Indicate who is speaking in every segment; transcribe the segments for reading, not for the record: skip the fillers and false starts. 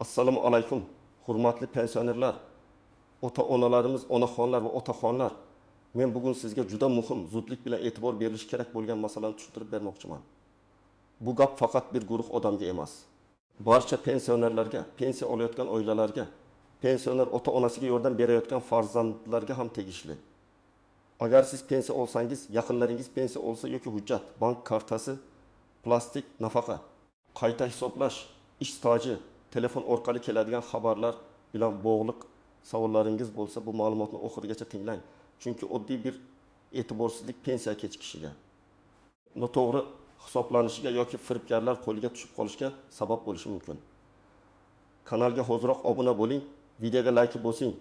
Speaker 1: Assalomu alaykum, hurmatli pensionerlar, ota-onalarimiz, onaxonlar va otaxonlar. Men bugun sizga juda muhim, zudlik bilan e'tibor berilishi kerak bo'lgan masalani tushuntirib bermoqchiman. Bu gap faqat bir guruh odamga emas. Barcha pensionerlarga, pensiya olayotgan oilalarga, pensioner ota-onasiga yordam berayotgan farzandlarga ham tegishli. Agar siz pensiya olsangiz, yaqinlaringiz pensiya olsa yoki hujjat, bank kartasi, plastik nafaqa, qayta hisoblash, ish staji, telefon orqali keladigan xabarlar bilan bog'liq savollaringiz bo'lsa, bu ma'lumotni oxirigacha tinglang. Chunki oddiy bir e'tiborsizlik pensiya kechikishiga, noto'g'ri hisoblanishiga yoki firibgarlar qo'liga tushib qolishga sabab bo'lishi mumkin. Kanalga hoziroq obuna bo'ling, videoga like bosing.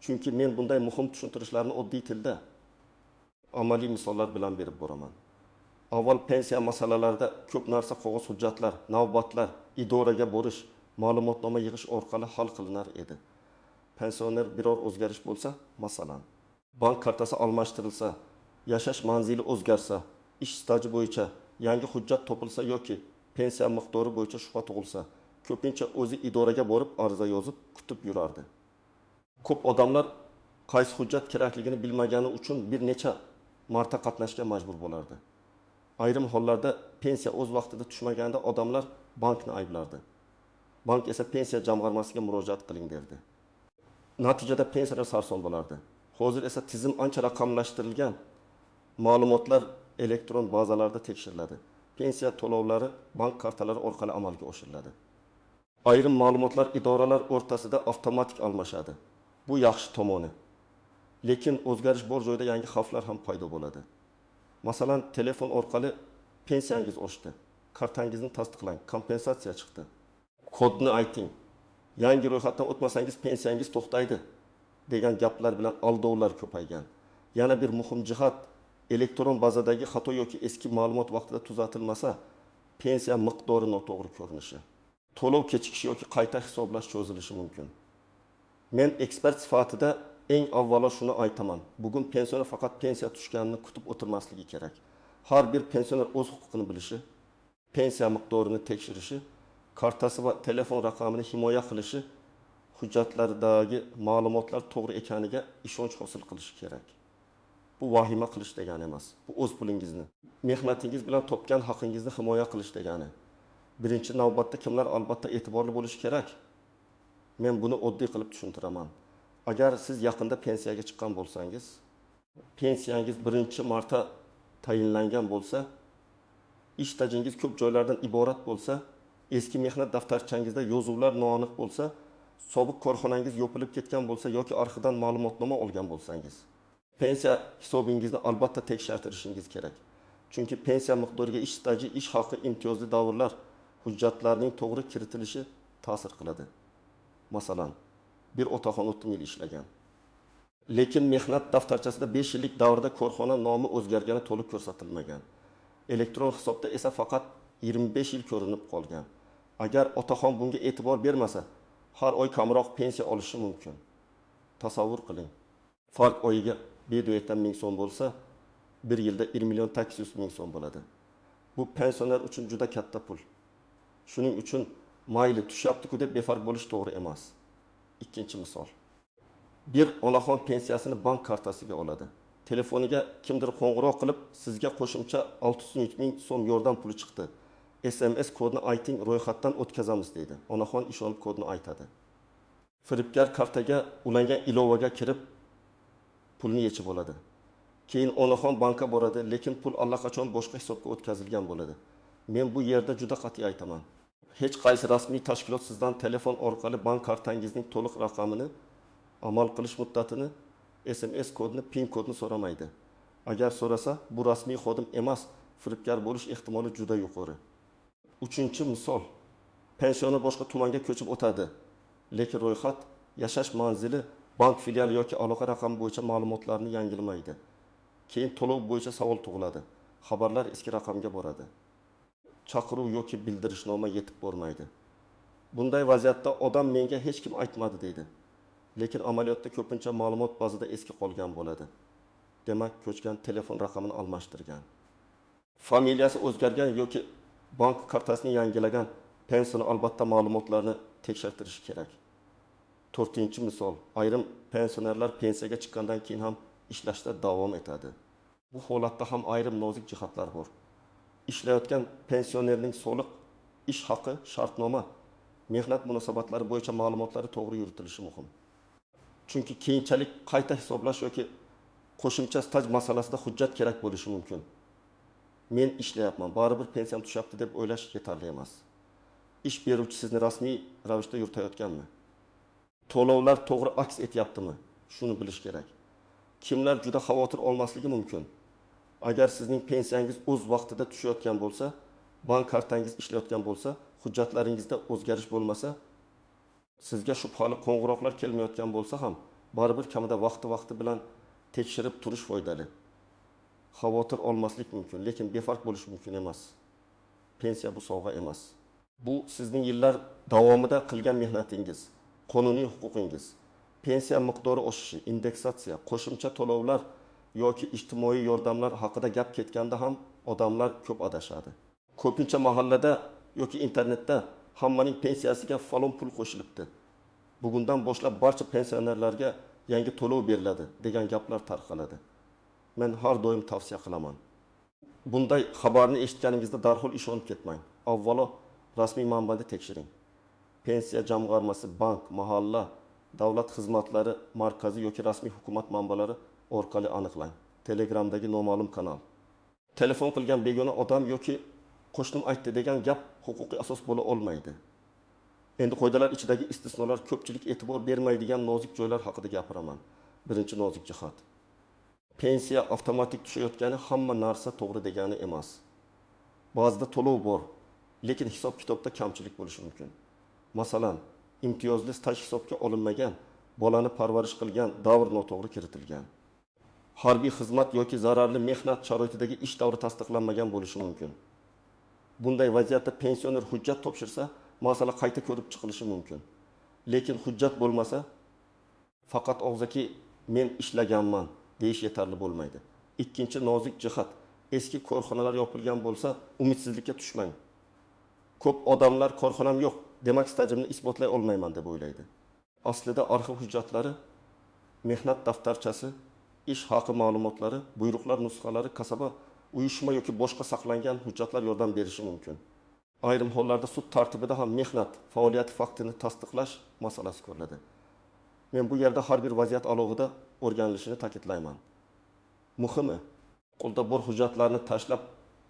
Speaker 1: Chunki men bunday muhim tushuntirishlarni oddiy tilda, amaliy misollar bilan berib boraman. Avval pensiya masalalarida ko'p narsa qog'oz hujjatlar, navbatlar, idoraga borish, ma'lumotnoma yig'ish orqali hal qilinar edi. Pensioner biror o'zgarish bo'lsa, masalan, bank kartasi almashtirilsa, yashash manzili o'zgarsa, ish staji bo'yicha yangi hujjat topilsa yoki pensiya miqdori bo'yicha shubha tug'ilsa, ko'pincha o'zi idoraga borib ariza yozib kutib yurardi. Ko'p odamlar qaysi hujjat kerakligini bilmagani uchun bir necha marta qatnashga majbur bo'lardi. Ayrim hollarda pensiya o'z vaqtida tushmaganda odamlar bankni ayblardi. Bank esa pensiya jamg'armasiga murojaat qiling derdi. Natijada pensiyalar sarson bo'lardi. Hozir esa tizim ancha raqamlashtirilgan, ma'lumotlar elektron bazalarda tekshiriladi. Pensiya to'lovlari bank kartalari orqali amalga oshiriladi. Ayrim ma'lumotlar idoralar o'rtasida avtomatik almashadi. Bu yaxshi tomoni. Lekin o'zgarish bor joyda yangi xavflar ham paydo bo'ladi. Masalan, telefon orqali pensiyangiz oshdi, kartangizni tasdiqlang, kompensatsiya chiqdi. Kodni ayting. Yangi ro'yxatdan o'tmasangiz pensiyangiz to'xtaydi degan gaplar bilan aldovlar ko'paygan. Yana bir muhim jihat, elektron bazadagi xato yoki eski ma'lumot vaqtida tuzatilmasa, pensiya miqdori noto'g'ri ko'rinishi, to'lov kechikishi yoki qayta hisoblash cho'zilishi mumkin. Men ekspert sifatida eng avvalo shuni aytaman. Bugun pensioner faqat pensiya tushganini kutib o'tirmasligi kerak. Har bir pensioner o'z huquqini bilishi, pensiya miqdorini tekshirishi, kartasi va telefon raqamini himoya qilishi, hujjatlardagi ma'lumotlar to'g'ri ekaniga ishonch hosil qilishi kerak. Bu vahima qilish degani emas. Bu o'z pulingizni, mehnatingiz bilan topgan haqingizni himoya qilish degani. Birinchi navbatda kimlar albatta e'tiborli bo'lishi kerak? Men buni oddiy qilib tushuntiraman. Agar siz yaqinda pensiyaga chiqqan bo'lsangiz, pensiyangiz birinchi marta tayinlangan bo'lsa, ish stajingiz ko'p joylardan iborat bo'lsa, eski mehnat daftarchangizda yozuvlar noaniq bo'lsa, sobiq korxonangiz yopilib ketgan bo'lsa yoki arxidan ma'lumotnoma olgan bo'lsangiz, pensiya hisobingizni albatta tekshirtirishingiz kerak. Chunki pensiya miqdoriga ish staji, ish haqi, imtiyozli davrlar, hujjatlarning to'g'ri kiritilishi ta'sir qiladi. Masalan, bir otaxon 30 yil ishlagan. Lekin mehnat daftarchasida 5 yillik davrda korxona nomi o'zgargani to'liq ko'rsatilmagan. Elektron hisobda esa faqat 25 yil ko'rinib qolgan. Agar otaxon bunga e'tibor bermasa, har oy kamroq pensiya olishi mumkin. Tasavvur qiling. Farq oyiga 5,5 ming so'm bo'lsa, bir yilda 1 million 800 ming so'm bo'ladi. Bu pensioner uchun juda katta pul. Shuning uchun mayli tushyapti-ku deb befarq bo'lish to'g'ri emas. Ikkinchi misol. Bir onaxon pensiyasini bank kartasiga oladi. Telefoniga kimdir qo'ng'iroq qilib, sizga qo'shimcha 603 ming so'm yordam puli chiqdi. SMS kodni ayting, ro'yxatdan o'tkazamiz deydi. Onaxon ishonib kodni aytadi. Firibgar kartaga ulangan ilovaga kirib pulni yechib oladi. Keyin onaxon bankka boradi, lekin pul allaqachon boshqa hisobga o'tkazilgan bo'ladi. Men bu yerda juda qat'iy aytaman. Hech qaysi rasmiy tashkilot sizdan telefon orqali bank kartangizning to'liq raqamini, amal qilish muddatini, SMS kodini, PIN kodini so'ramaydi. Agar so'rasa, bu rasmiy xodim emas, firibgar bo'lish ehtimoli juda yuqori. Uchinchi misol. Pensioner boshqa tumanga ko'chib o'tadi, lekin ro'yxat, yashash manzili, bank filiali yoki aloqa raqami bo'yicha ma'lumotlarni yangilamaydi. Keyin to'lov bo'yicha savol tug'iladi. Xabarlar eski raqamga boradi. Chaqiruv yoki bildirishnoma yetib bormaydi. Bunday vaziyatda odam menga hech kim aytmadi deydi. Lekin amaliyotda ko'pincha ma'lumot bazada eski qolgan bo'ladi. Demak, ko'chgan telefon raqamini almashtirgan. Familiyasi o'zgargan yoki bank kartasini yangilagan Pensioner albatta ma'lumotlarni tekshirtirishi kerak. To'rtinchi misol, ayrim pensionerlar pensiyaga chiqqandan keyin ham ishlashda davom etadi. Bu holatda ham ayrim nozik jihatlar bor. Ishlayotgan pensionerning soliq, ish haqi, shartnoma, mehnat munosabatlari bo'yicha ma'lumotlari to'g'ri yuritilishi muhim. Chunki keyinchalik qayta hisoblash yoki qo'shimcha staj masalasida hujjat kerak bo'lishi mumkin. Men ishlayapman, baribir pensiyam tushyapti deb o'ylash yetarli emas. Ish beruvchi sizni rasmiy ravishda yuritayotganmi? To'lovlar to'g'ri aks etyaptimi? Shuni bilish kerak. Kimlar juda xavotir olmasligi mumkin? Agar sizning pensiyangiz o'z vaqtida tushayotgan bo'lsa, bank kartangiz ishlayotgan bo'lsa, hujjatlaringizda o'zgarish bo'lmasa, sizga shubhali qo'ng'iroqlar kelmayotgan bo'lsa ham, baribir kamida vaqti-vaqti bilan tekshirib turish foydali. Xavotir olmaslik mumkin, lekin befarq bo'lish mumkin emas. Pensiya bu sovg'a emas. Bu sizning yillar davomida qilgan mehnatingiz, qonuniy huquqingiz. Pensiya miqdori oshishi, indeksatsiya, qo'shimcha to'lovlar yoki ijtimoiy yordamlar haqida gap ketganda ham odamlar ko'p adashadi. Ko'pincha mahallada yoki internetda hammaning pensiyasiga falon pul qo'shilibdi. Bugundan boshlab barcha pensionerlarga yangi to'lov beriladi degan gaplar tarqaladi. Men har doim tavsiya qilaman. Bunday xabarni eshitganingizda darhol ishonib ketmang. Avvalo rasmiy manbani tekshiring. Pensiya jamg'armasi, bank, mahalla, davlat xizmatlari markazi yoki rasmiy hukumat manbalari orqali aniqlang. Telegramdagi noma'lum kanal. Telefon qilgan begona odam yoki qo'shnim aytdi degan gap huquqiy asos bo'la olmaydi. Endi qoidalar ichidagi istisnolar, ko'pchilik e'tibor bermaydigan nozik joylar haqida gapiraman. Birinchi nozik jihat. Pensiya avtomatik tushayotgani hamma narsa to'g'ri degani emas. Ba'zida to'lov bor, lekin hisob-kitobda kamchilik bo'lishi mumkin. Masalan, imtiyozli staj hisobga olinmagan, bolani parvarish qilgan davr noto'g'ri kiritilgan. Harbiy xizmat yoki zararli mehnat sharoitidagi ish davri tasdiqlanmagan bo'lishi mumkin. Bunday vaziyatda pensioner hujjat topshirsa, masala qayta ko'rib chiqilishi mumkin. Lekin hujjat bo'lmasa, faqat og'zaki men ishlaganman deyish yetarli bo'lmaydi. Ikkinchi nozik jihat, eski korxonalar yopilgan bo'lsa, umidsizlikka tushmang. Ko'p odamlar korxonam yo'q, demak stajimni isbotlay olmayman deb o'ylaydi. Aslida arxiv hujjatlari, mehnat daftarchasi, ish haqi ma'lumotlari, buyruqlar nusxalari, kasaba, uyushma yoki boshqa saqlangan hujjatlar yordam berishi mumkin. Ayrim hollarda sud tartibida ham mehnat faoliyati faktini tasdiqlash masalasi ko'riladi. Men bu yerda har bir vaziyat alohida o'rganilishini ta'kidlayman. Muhimi, qo'lda bor hujjatlarni tashlab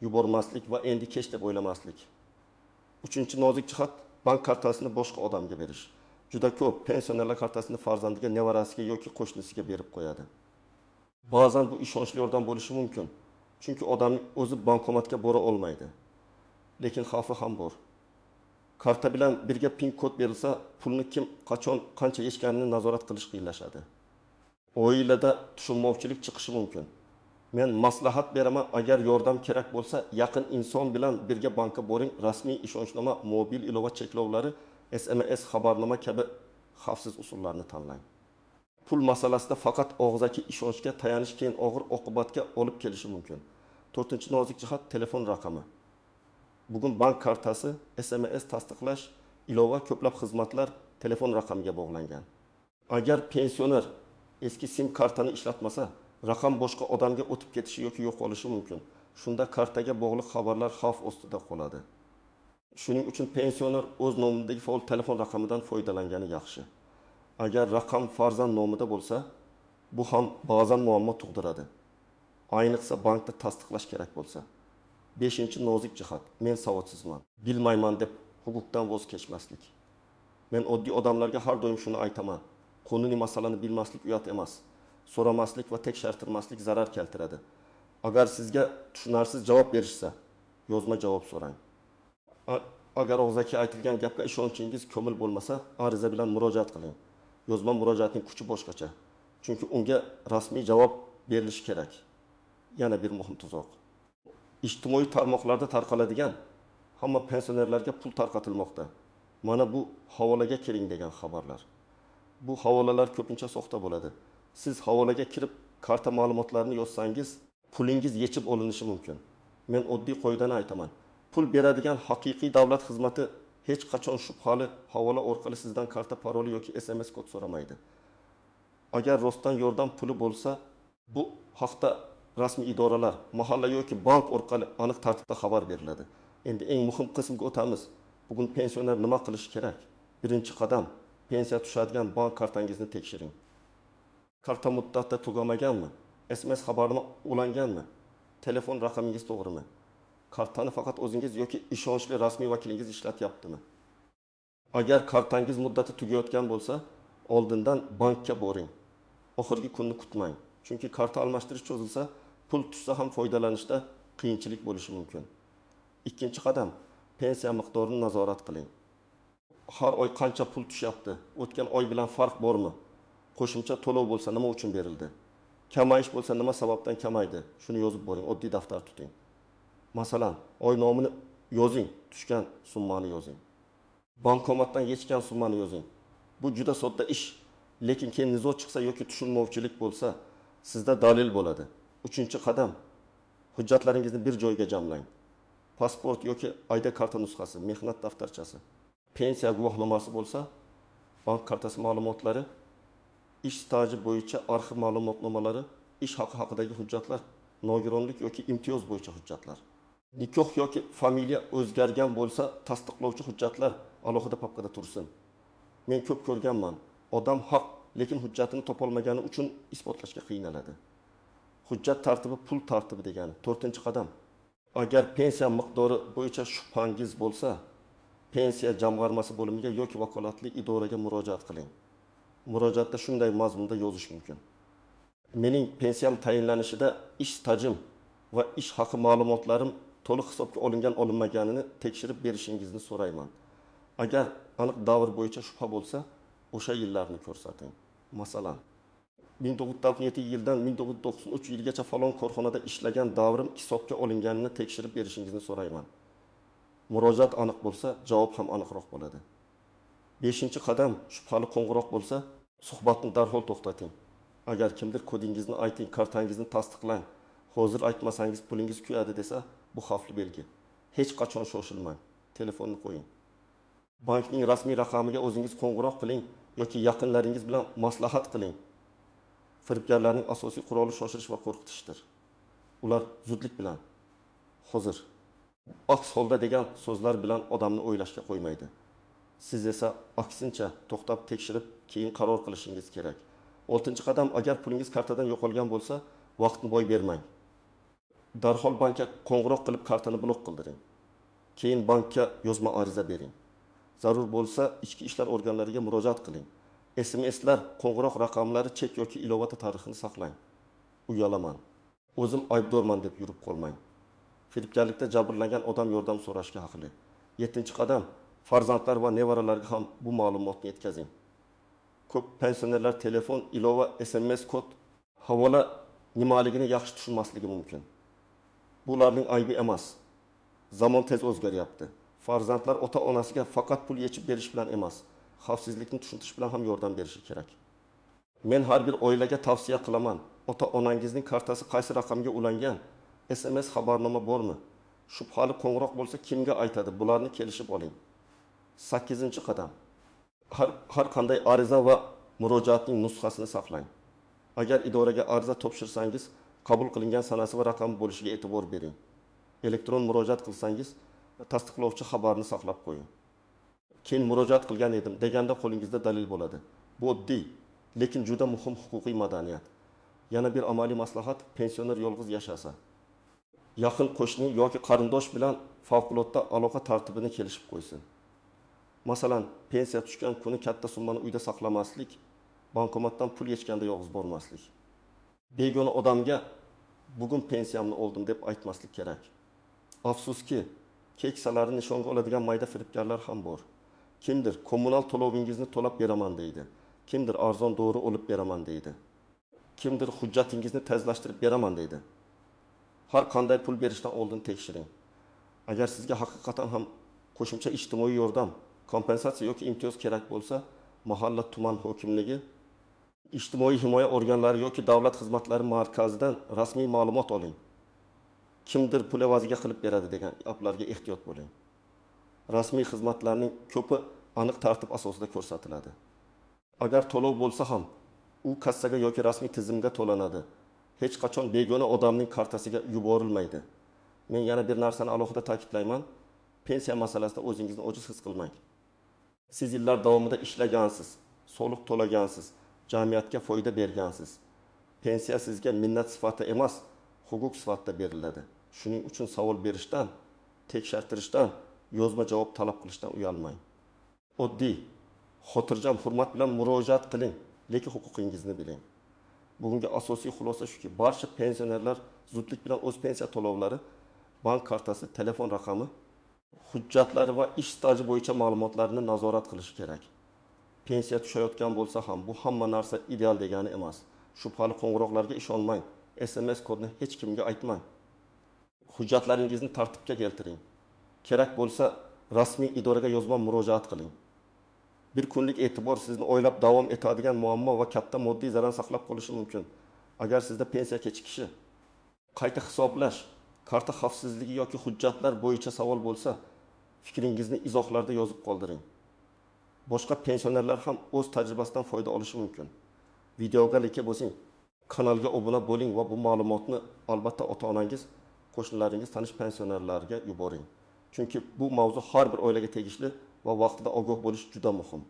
Speaker 1: yubormaslik va endi kech deb o'ylamaslik. Uchinchi nozik jihat, bank kartasini boshqa odamga berish. Juda ko'p pensionerlar kartasini farzandiga, nevarasiga yoki qo'shnisiga berib qo'yadi. Ba'zan bu ishonchli yordam bo'lishi mumkin. Chunki odamning o'zi bankomatga bora olmaydi. Lekin xavfi ham bor. Karta bilan birga pin kod berilsa, pulni kim, qachon, qancha yechganini nazorat qilish qiyinlashadi. Oilada tushunmovchilik chiqishi mumkin. Men maslahat beraman, agar yordam kerak bo'lsa, yaqin inson bilan birga bankka boring, rasmiy ishonchnoma, mobil ilova cheklovlari, SMS xabarnoma kabi xavfsiz usullarni tanlang. Pul masalasida faqat og'zaki ishonchga tayanish keyin og'ir oqibatga olib kelishi mumkin. To'rtinchi nozik jihat, telefon raqami. Bugun bank kartasi, SMS tasdiqlash, ilova ko'plab xizmatlar telefon raqamiga bog'langan. Agar pensioner eski sim kartani ishlatmasa, raqam boshqa odamga o'tib ketishi yoki yo'qolishi mumkin. Shunda kartaga bog'liq xabarlar xavf ostida qoladi. Shuning uchun pensioner o'z nomidagi faol telefon raqamidan foydalangani yaxshi. Agar raqam farzand nomida bo'lsa, bu ham ba'zan muammo tug'diradi. Ayniqsa bankda tasdiqlash kerak bo'lsa. Beshinchi nozik jihat, men savodsizman, bilmayman deb huquqdan voz kechmaslik. Men oddiy odamlarga har doim shuni aytaman. Qonuniy masalani bilmaslik uyat emas. So'ramaslik va tekshirtirmaslik zarar keltiradi. Agar sizga tushunarsiz javob berishsa, yozma javob so'rang. Agar og'zaki aytilgan gapga ishonchingiz komil bo'lmasa, ariza bilan murojaat qiling. Yozma murojaatning kuchi boshqacha. Chunki unga rasmiy javob berilishi kerak. Yana bir muhim tuzoq. Ijtimoiy tarmoqlarda tarqaladigan hamma pensionerlarga pul tarqatilmoqda. Mana bu havolaga kiring degan xabarlar. Bu havolalar ko'pincha soxta bo'ladi. Siz havolaga kirib karta ma'lumotlarini yozsangiz, pulingiz yechib olinishi mumkin. Men oddiy qoidani aytaman. Pul beradigan haqiqiy davlat xizmati Hech qachon shubhali havola orqali sizdan karta paroli yoki SMS kod so'ramaydi. Agar rostdan yordam puli bo'lsa, bu haqda rasmiy idoralar, mahalla yoki bank orqali aniq tartibda xabar beriladi. Endi eng muhim qismga o'tamiz. Bugun pensioner nima qilishi kerak? Birinchi qadam, pensiya tushadigan bank kartangizni tekshiring. Karta muddati tugamaganmi? SMS xabarnoma ulanganmi? Telefon raqamingiz to'g'rimi? Kartani faqat o'zingiz yoki ishonchli rasmiy vakilingiz ishlatyaptimi? Agar kartangiz muddati tugayotgan bo'lsa, oldindan bankka boring. Oxirgi kunni kutmang. Chunki karta almashtirish cho'zilsa, pul tushsa ham foydalanishda qiyinchilik bo'lishi mumkin. Ikkinchi qadam, pensiya miqdorini nazorat qiling. Har oy qancha pul tushyapti? O'tgan oy bilan farq bormi? Qo'shimcha to'lov bo'lsa nima uchun berildi? Kamayish bo'lsa nima sababdan kamaydi? Shuni yozib boring, oddiy daftar tuting. Masalan, oy nomini yozing, tushgan summani yozing. Bankomatdan yechgan summani yozing. Bu juda sodda ish, lekin keyin nizo chiqsa yoki tushunmovchilik bo'lsa, sizda dalil bo'ladi. Uchinchi qadam, hujjatlaringizni bir joyga jamlang. Pasport yoki ID karta nusxasi, mehnat daftarchasi, pensiya guvohnomasi bo'lsa, bank kartasi ma'lumotlari, ish staji bo'yicha arxiv ma'lumotnomalari, ish haqi haqidagi hujjatlar, nogironlik yoki imtiyoz bo'yicha hujjatlar. Nikoh yoki familiya o'zgargan bo'lsa, tasdiqlovchi hujjatlar alohida papkada tursin. Men ko'p ko'rganman, odam haq, lekin hujjatini topolmagani uchun isbotlashga qiynaladi. Hujjat tartibi pul tartibi degani. To'rtinchi qadam. Agar pensiya miqdori bo'yicha shubhangiz bo'lsa, pensiya jamg'armasi bo'limiga yoki vakolatli idoraga murojaat qiling. Murojaatda shunday mazmunda yozish mumkin. Mening pensiyam tayinlanishida ish stajim va ish haqi ma'lumotlarim to'liq hisobga olingan olinmaganini tekshirib berishingizni so'rayman. Agar aniq davr bo'yicha shubha bo'lsa, o'sha yillarni ko'rsating. Masalan, 1997 yildan 1993 yilgacha falon korxonada ishlagan davrim hisobga olinganini tekshirib berishingizni so'rayman. Murojaat aniq bo'lsa, javob ham aniqroq bo'ladi. Beshinchi qadam, shubhali qo'ng'iroq bo'lsa, suhbatni darhol to'xtating. Agar kimdir kodingizni ayting, kartangizni tasdiqlang, hozir aytmasangiz pulingiz kuyadi desa, bu xavfli belgi. Hech qachon shoshilmang, telefonni qo'ying. Bankning rasmiy raqamiga o'zingiz qo'ng'iroq qiling yoki yaqinlaringiz bilan maslahat qiling. Firibgarlarning asosiy quroli shoshilish va qo'rqitishdir. Ular zudlik bilan, hozir, aks holda degan so'zlar bilan odamni o'ylashga qo'ymaydi. Siz esa aksincha to'xtab tekshirib, keyin qaror qilishingiz kerak. Oltinchi qadam, agar pulingiz kartadan yo'qolgan bo'lsa, vaqtni boy bermang. Darhol bankka qo'ng'iroq qilib kartani blok qildiring. Keyin bankka yozma ariza bering. Zarur bo'lsa, ichki ishlar organlariga murojaat qiling. SMSlar, qo'ng'iroq raqamlari, chek yoki ilova tarixini saqlang. Uyalaman, o'zim aybdorman deb yurib qolmang. Firibgarlikda jabrlangan odam yordam so'rashga haqli. Yettinchi qadam, farzandlar va nevaralarga ham bu ma'lumotni yetkazing. Ko'p pensionerlar telefon, ilova, SMS kod, havola nimaligini yaxshi tushunmasligi mumkin. Bu ularning aybi emas. Zamon tez o'zgaryapti. Farzandlar ota-onasiga faqat pul yechib berish bilan emas, xavfsizlikni tushuntirish bilan ham yordam berishi kerak. Men har bir oilaga tavsiya qilaman. Ota-onangizning kartasi qaysi raqamga ulangan? SMS xabarnoma bormi? Shubhali qo'ng'iroq bo'lsa kimga aytadi? Bularni kelishib oling. 8-qadam. Har qanday ariza va murojaatning nusxasini saqlang. Agar idoraga ariza topshirsangiz, qabul qilingan sanasi va raqami bo'lishiga e'tibor bering. Elektron murojaat qilsangiz, tasdiqlovchi xabarni saqlab qo'ying. Keyin murojaat qilgan edim deganda qo'lingizda dalil bo'ladi. Bu oddiy, lekin juda muhim huquqiy madaniyat. Yana bir amaliy maslahat: pensioner yolg'iz yashasa, yaqin qo'shni yoki qarindosh bilan favqulodda aloqa tartibini kelishib qo'ysin. Masalan, pensiya tushgan kuni katta summani uyda saqlamaslik, bankomatdan pul yechganda yolg'iz bormaslik. Begona odamga bugun pensiyamni oldim deb aytmaslik kerak. Afsuski, keksalarni nishonga oladigan mayda firibgarlar ham bor. Kimdir kommunal to'lovingizni to'lab beraman deydi. Kimdir arzon dori olib beraman deydi. Kimdir hujjatingizni tezlashtirib beraman deydi. Har qanday pul berishdan oldin tekshiring. Agar sizga haqiqatan ham qo'shimcha ijtimoiy yordam, kompensatsiya yoki imtiyoz kerak bo'lsa, mahalla, tuman hokimligi, ijtimoiy himoya organlari yoki davlat xizmatlari markazidan rasmiy ma'lumot oling. Kimdir pul evaziga qilib beradi degan gaplarga ehtiyot bo'ling. Rasmiy xizmatlarning ko'pi aniq tartib asosida ko'rsatiladi. Agar to'lov bo'lsa ham, u kassaga yoki rasmiy tizimga to'lanadi. Hech qachon begona odamning kartasiga yuborilmaydi. Men yana bir narsani alohida ta'kidlayman. Pensiya masalasida o'zingizni ojiz his qilmang. Siz yillar davomida ishlagansiz, soliq to'lagansiz, jamiyatga foyda bergansiz. Pensiya sizga minnat sifatida emas, huquq sifatida beriladi. Shuning uchun savol berishdan, tekshirtirishdan, yozma javob talab qilishdan uyalmang. Oddiy, xotirjam, hurmat bilan murojaat qiling, lekin huquqingizni biling. Bugungi asosiy xulosa shuki, barcha pensionerlar zudlik bilan o'z pensiya to'lovlari, bank kartasi, telefon raqami, hujjatlari va ish staji bo'yicha ma'lumotlarni nazorat qilishi kerak. Pensiya tushayotgan bo'lsa ham, bu hamma narsa ideal degani emas. Shubhali qo'ng'iroqlarga ishonmang, SMS kodni hech kimga aytmang. Hujjatlaringizni tartibga keltiring. Kerak bo'lsa, rasmiy idoraga yozma murojaat qiling. Bir kunlik e'tibor sizni oylab davom etadigan muammo va katta moddiy zarar saqlab qolishi mumkin. Agar sizda pensiya kechikishi, qayta hisoblash, karta xavfsizligi yoki hujjatlar bo'yicha savol bo'lsa, fikringizni izohlarda yozib qoldiring. Boshqa pensionerlar ham o'z tajribasidan foyda olishi mumkin. Videoga like bosing, kanalga obuna bo'ling va bu ma'lumotni albatta ota-onangiz, qo'shnilaringiz, tanish pensionerlarga yuboring. Chunki bu mavzu har bir oilaga tegishli va vaqtida ogoh bo'lish juda muhim.